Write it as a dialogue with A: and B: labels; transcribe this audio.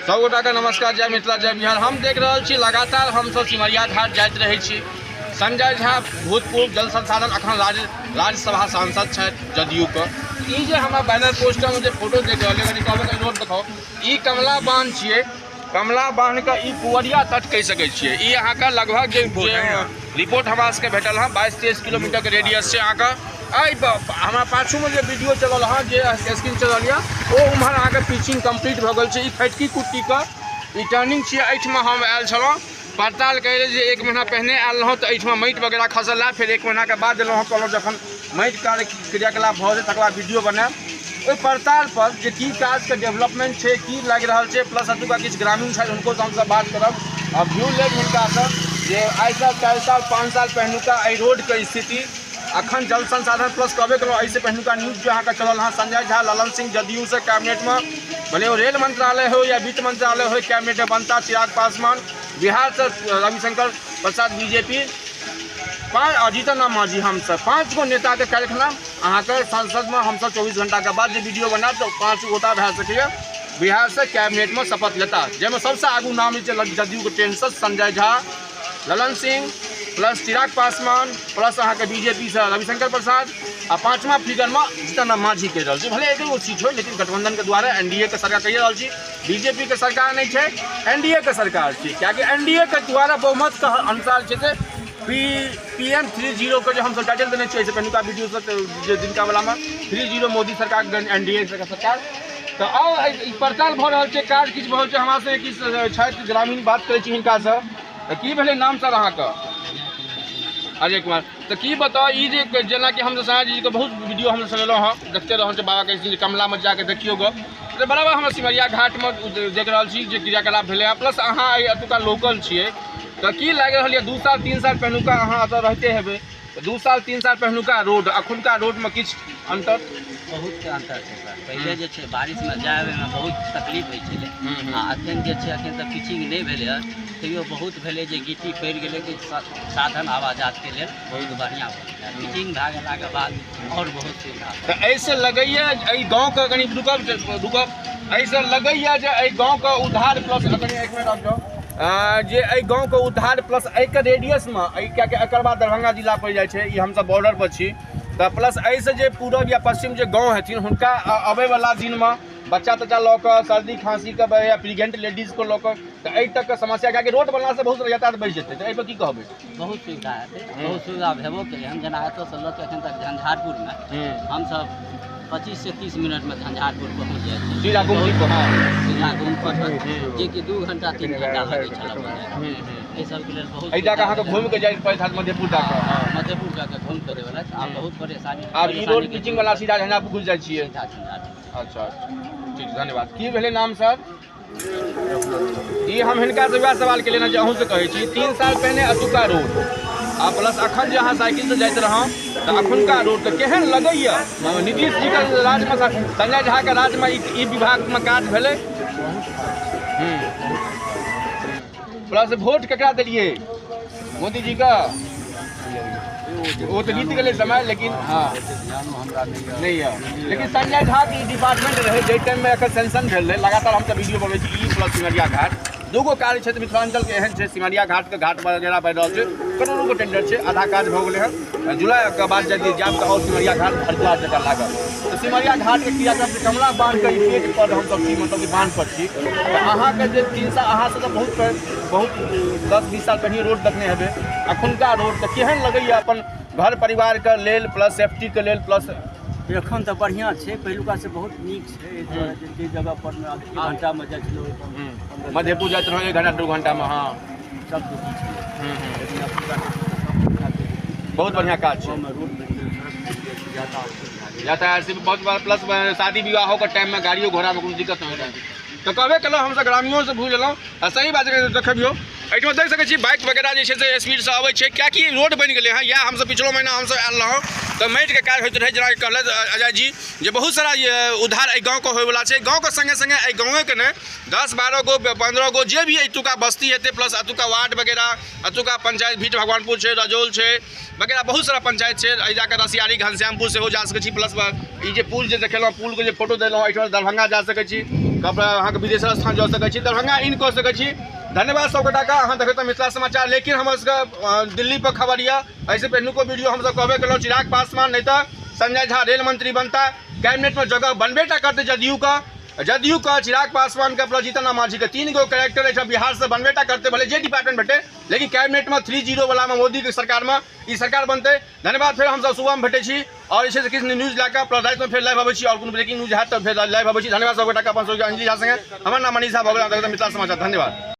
A: सब गोटाके नमस्कार, जय मिथिला जय बिहार। हम देख रहल छी लगातार हमसब सिमरिया घाट जाइत रहै छी। संजय झा भूतपूर्व जल संसाधन अखन राज्यसभा सांसद छथि जदयूके। ई जे हमरा बैनर पोस्टरमे जे फोटो देख रहल कनि कहबै कनि रोड देखाउ, ई कमला बान्ह छियै। कमला बान्हके ई पुवरिया तट कहि सकै छियै। ई अहाँके लगभग जे रिपोर्ट हमरा सबके भेटल हँ 22-23 किलोमीटरके रेडियस छै अहाँके। एहि हमरा पाछूमे जे वीडियो चलल हँ, जे स्क्रीन चलल यऽ, ओ उम्हर अहाँके पिचिंग कम्प्लीट भऽ गेल छै। ई फटकी कुट्टीके ई टर्निंग छियै। एहिठमा हम आयल छलहुँ पड़ताल करै जे 1 महीना पहिने आयल रहौँ तऽ एहिठमा माटि वगैरह खसल रहए। फेर 1 महीनाके बाद एलहुँ हँ, कहलहुँ जखन माटि कार्य क्रियाकलाप भऽ जेतै तकर बाद वीडियो बनायब। ओहि पड़ताल पर जे की काजके डेवलपमेंट छै, की लागि रहल छै, प्लस एतुका किछु ग्रामीण छथि हुनको हमसब बात करब आ व्यू लेब हुनकासँ जे आइसँ 4 साल 5 साल पहिलुका एहि रोडके स्थिति अखन जल संसाधन प्लस कहबे केलहुँ एहिसँ पहिलुका न्यूज जे अहाँके चलल हँ, संजय झा ललन सिंह जदयूसँ कैबिनेटमे, भले ओ रेल मंत्रालय हो या वित्त मंत्रालय हो, कैबिनेटमे बनता। चिराग पासवान बिहारसँ, रविशंकर प्रसाद बीजेपी, 5 जीतन राम मांझी, हमसब 5 गो नेताके काल्हिखना अहाँके संसदमे हमसब 24 घंटाके बाद जे वीडियो बनायब तऽ 5 गोटा भए सकैए बिहारसँ कैबिनेटमे शपथ लेता, जाहिमे सबसँ आगू नाम जे छै जदयूके tension Sanjay Jha, Lalan Singh plus Chirag Paswan plus अहाँके बीजेपीसँ रविशंकर प्रसाद आ 5वां फिगरमे जीतन राम मांझी कहि रहल छी। भले एगो सीट हो लेकिन गठबंधनके द्वारा एनडीए के सरकार कहि रहल छी, बीजेपी के सरकार नहीं छै, एनडीए के सरकार छी। कियाकि एनडीए के द्वारा बहुमत के अनुसार छै से पी एम 30 के जे हमसब टाइटल देने छियै पहिलुका वीडियो से जे दिनका वालामे 30 मोदी सरकार एनडीए के सरकार। तऽ आउ ई पड़ताल भऽ रहल छै, काज किछु भऽ रहल छै। हमरा सबके किछु छथि ग्रामीण, बात करै छी हिनकासँ। तऽ की भेलै नाम सर अहाँके? अजय कुमार। तऽ की बताउ ई जे जेनाकि हम संजय जीके बहुत वीडियो हम सुनेलहुँ हँ, देखते रहल छी, बाबा कहै छथिन कमलामे जाके देखियौ गऽ, तऽ बराबर हम सिमरिया घाटमे देख रहल छी जे क्रियाकलाप भेलै हँ। प्लस अहाँ एहि एतुका लोकल छियै तऽ की लागि रहल यऽ 2 साल 3 साल पहिलुका अहाँ एतऽ रहिते हेबै, तऽ 2 साल 3 साल पहिलुका रोड अखुनका रोडमे किछु अन्तर?
B: बहुत अन्तर छै सर। पहिले जे छै बारिशमे जाय आबैमे बहुत तकलीफ होइ छलै, आ अखन जे छै अखन तऽ पिचिंग नहि भेलै हँ, तैयो बहुत भेलै जे गिट्टी पड़ि गेलै कि साधन आवाजातके लेल बहुत बढ़िआँ भऽ गेलै। पिचिंग भए गेलाके बाद आओर बहुत सुविधा।
A: तऽ एहिसँ लगैए एहि गाँवके कनि रुकब रुकब, एहिसँ लगैए जे एहि गाँवके उद्धार प्लस कनि 1 मिनट आबि जाउ, जे एहि गाँवके उद्धार प्लस एहिके रेडियसमे एहि कियाकि एकर बाद दरभंगा जिला पड़ि जाइ छै, ई हमसब बॉर्डर पर छी, तऽ प्लस एहिसँ जे पूरब या पश्चिम जे गाँव हेथिन हुनका अबैवला दिनमे बच्चा तच्चा लऽ कऽ सर्दी खाँसीके या प्रेगनेंट लेडीजके लऽ कऽ तऽ एहि तकके समस्या, कियाकि रोड बनलासँ बहुत यातायात बढ़ि जेतै, तऽ एहिपर की कहबै?
B: बहुत सुविधा हेतै, बहुत सुविधा भेबो केलै हन। जेना एतऽसँ लऽ कऽ एखन तक झंझारपुरमे हमसब 25 से 30 मिनटमे झंझारपुर पहुँच जाइ छी,
A: सीधा गुमती पर। हाँ,
B: सीधा गुमती, जेकि 2 घंटा 3 घंटा लगै छल। एहि सबके लेल बहुत
A: एहि जाकऽ अहाँके घुमिके जाइ पड़ैत हैत मधेपुर जाकऽ?
B: हाँ, मधेपुर जाकऽ घुमि कऽ रहै आब बहुत परेशानी।
A: आब ई रोड पिचिंग वाला सीधा झंझारपुर घुसि जाइ छियै?
B: सीधा झंझारपुर।
A: अच्छा ठीक, धन्यवाद। की भेलै नाम सर? ई हम हिनकासँ वएह सवाल केलियनि हँ जे अहूँसँ कहै छी, 3 साल पहिने एतुका रोड आ प्लस अखन जे अहाँ साइकिलसँ जाइत रहौँ तऽ अखुनका रोड तऽ केहन लगैए? नीतीश जीके राजमे, संजय झाके राजमे ई विभागमे काज भेलै? प्लस वोट ककरा देलियै? मोदी जीके? वो तऽ बीत गेलै समय, लेकिन हँ नहि यऽ। लेकिन संजय झा के ई डिपार्टमेंट रहै जाहि टाइममे एकर सेंशन भेल रहै, लगातार हमसब वीडियो बनबै छी। ई प्लस सिमरिया घाट दूगो कार्य क्षेत्र मिथिलांचलके एहन छै, सिमरिया घाटके घाट वगैरह बनि रहल छै, करोड़ोके टेंडर छै, आधा काज भऽ गेलै हँ। जुलाइके बाद यदि जायब तऽ आओर सिमरिया घाट हरिद्वार जकाँ लागत। तऽ सिमरिया घाटके क्रियाक्रम छै, कमला बान्हके ई पेट पर हमसब छी, मतलब कि बान्ह पर छी। तऽ अहाँके जे 3 साल अहाँसँ तऽ बहुत बहुत 10-20 साल पहिने रोड देखने हेबै, अखुनका रोड तऽ केहन लगैए अपन घर परिवारके लेल प्लस सेफ्टीके लेल प्लस?
B: एखन तऽ बढ़िआँ छै, पहिलुका से बहुत नीक छै। एहि दुआरे जे जगह पर 1 घंटामे जाइ छलहुँ,
A: मधेपुर जाइत रहौँ 1 घंटा 2 घंटामे। हाँ,
B: सब दुखी छै, लेकिन
A: बहुत बढ़िआँ काज छै।
B: रोड बनि गेल, सड़क बनि गेल, यातायात
A: यातायात से बहुत प्लस शादी विवाहोके टाइममे गाड़ियो घोड़ामे कोनो दिक्कत नहि होइत। तऽ कहबे केलहुँ हमसब ग्रामीणोसँ भूलि गेलहुँ। आ सही बात देखबियौ, एहिठाम देख सकै छी बाइक वगैरह जे छै से स्पीडसँ अबै छै, कियाकि रोड बनि गेलै हँ। इएह हमसब पिछलो महीना हमसब आयल रहौँ तऽ माटिके काज होइत रहै। जेनाकि कहलथि अजय जी जे बहुत सारा उद्धार एहि गाँवके होइवला छै। गाँवके सङ्गे सङ्गे एहि गाँवेके नहि, 10-12 गो 15 गो जे भी एतुका बस्ती हेतै, प्लस एतुका वार्ड वगैरह, एतुका पंचायत भीट भगवानपुर छै, रजौल छै वगैरह, बहुत सारा पंचायत छै। एहि जाकऽ रसियारी घनश्यामपुर सेहो जा सकै छी। प्लस ई जे पुल जे देखेलहुँ, पुलके जे फोटो देलहुँ, एहिठाम दरभंगा जा सकै छी। अहाँके विदेशर स्थान जा सकै छी, दरभंगा इन कऽ सकै छी। धन्यवाद सब गोटा के, अहाँ देखैत मिथिला समाचार। लेकिन हमर सबके दिल्ली पर खबर यऽ, एहिसँ पहिलुको वीडियो हमसब कहबे केलहुँ, चिराग पासवान नहीं तऽ संजय झा रेल मंत्री बनता, कैबिनेट में जगह बनबे टा करतै जदयू के चिराग पासवान के प्लस जीतन राम मांझी के 3 गो कैरेक्टर एहिठाम बिहार से बनबे टा करतै, भले जे डिपार्टमेंट भेटै, लेकिन कैबिनेट में 3-0 वाला में मोदी के सरकार में ई सरकार बनतै। धन्यवाद, फेर हमसब सुबह में भेटै छी और जे छै से किछु न्यूज लए कऽ प्लस रातिमे फेर लाइव अबै छी और कोनो ब्रेकिंग न्यूज हैत तऽ फेर लाइव अबै छी। धन्यवाद सब गोटाके, अपन सबके अंजलि झा संगे हमर नाम मनीष झा भऽ गेल, मिथिला समाचार। धन्यवाद।